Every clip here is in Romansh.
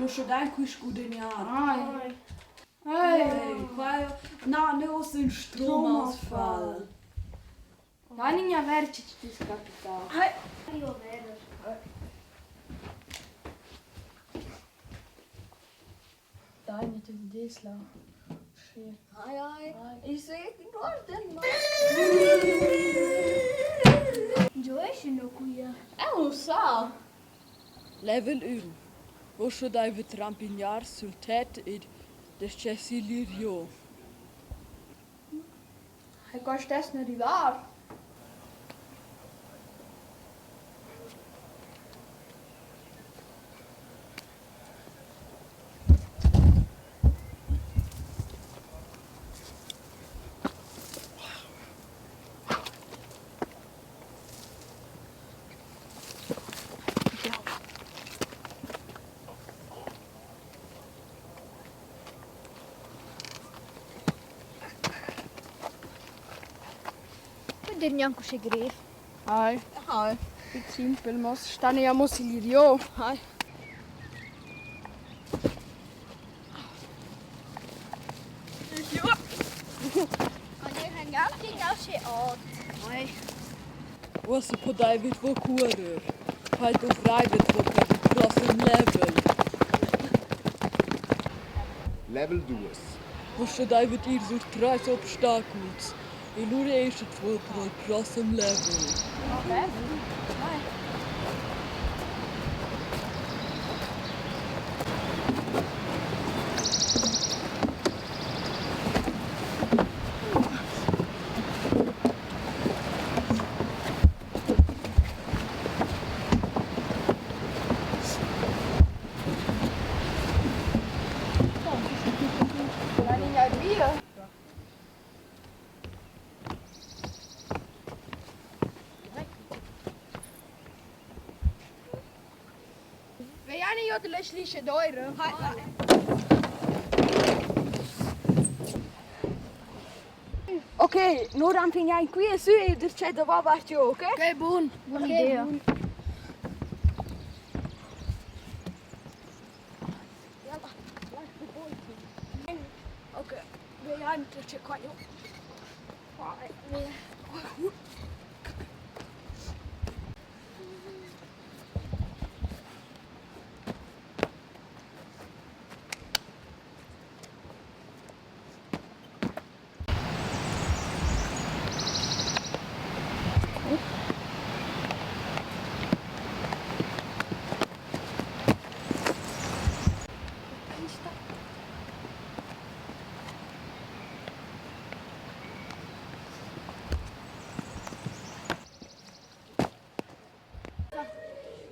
Nus studain quist gudagnar. Ai. Ei. Quai, na, ne uss ün stromausfall. Dai gnà ver che ti es capità. Ai. Dai nicht die Desla. Ai, ai. Ich sehe guarda. Gioesce quia. Eu nu sa. Level 1. Vo studaiva trampignar sul tet ed descessilir jo. E qua stess ne rivar. Quei dir gnanc uschè grev. Ai. Ai. Fich simpel, mo stan ja mo siglir jo. Ai. Ai. Uossa podaivat vo cuorrer. Quai dovraivat vo per il prossem level. Level 2. Vo studaivat ir sur trais obstaculs e lura eschat vo pro il prossem level. Ai. Dai gnà via. Vejani jo de schlische Deure. Okay, nur rampignain qui e sü e der da va vart jo, okay? Okay, bun. Buona idea. Okay, vejani der qua jo.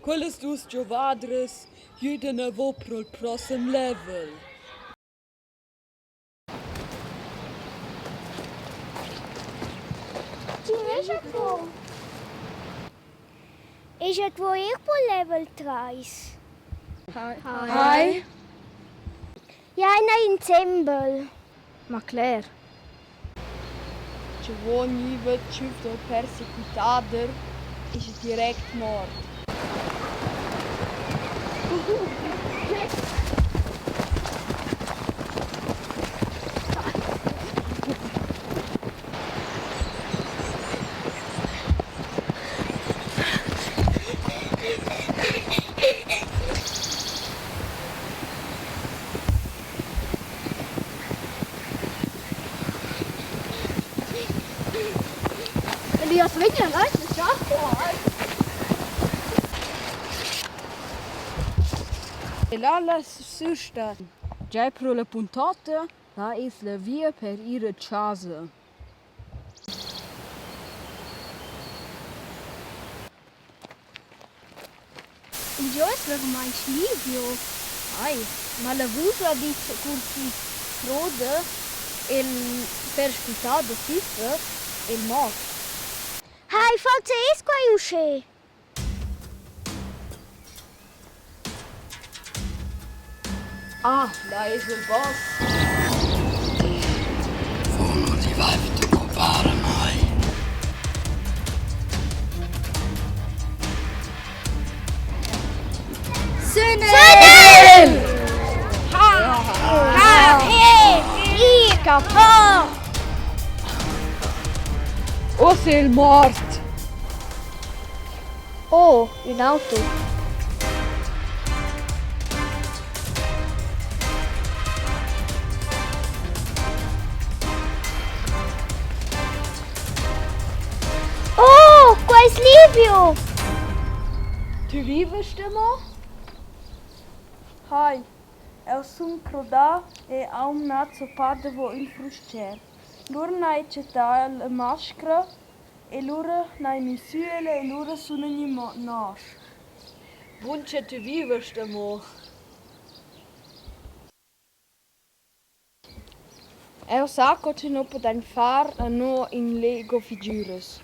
Quellas duos giovadras güdan a vo pro'l prossem level. Chi es quo? Es quo eir pro level trais? Hi. Hi. Giaina insembel. Ma cler. Che vo gniva tschüf dal persequitader es direct mort. Elias vegna là, ciao. E là la süsta. Giai pro la puntata, là es la via per ir a chasa. Ingio es vairamaing Livio? Ai, ma la vusch ha dit cur chi croda il perscrutader tüffa il mort. Hai, forsa es quai uschè. Ah, là es il boss. Vo nu divaivat occupar a mai. Sün el! Scappà! Uss è el mort. Oh, ün auto. Oh, quai es Livio! Tü vivast amo? Hai, eu sun crodà e am n'ha zoppà davo ün frus-cher. Lura n'haja chattà la mascra e lura n'haja miss sü ella e lura suna gnü nosch. Bun cha tü vivast amo. Eu sa co cha no pudain far a no in Lego figüras.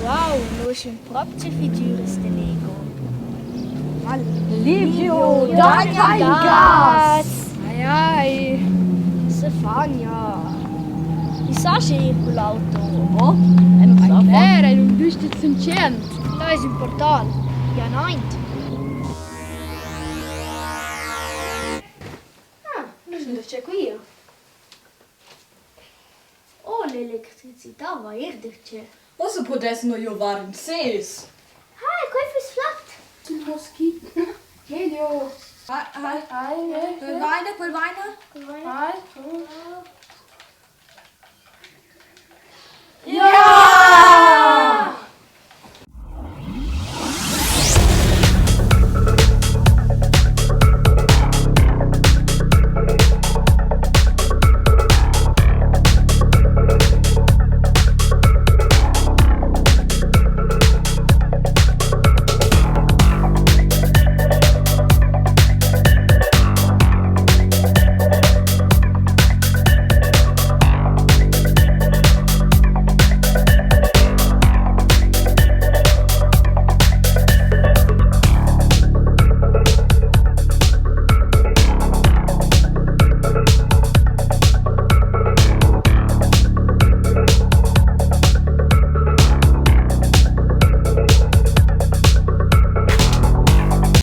Wow, no eschan propcha figüras da Lego. Livio, dai gas! Ai ai! Stefania. I sa sche ir cul auto. Oh, e non sa fa. Era in un güst tschient. Là es ün portal. I han aint. Ah, nus sun darcheu quia. Oh, l'electricità va eir darcheu. Ussa pudess nus giovar in sez. Hai, quai füss flot! Meglio. Quel vaina, quel vaina. Hai. Ja!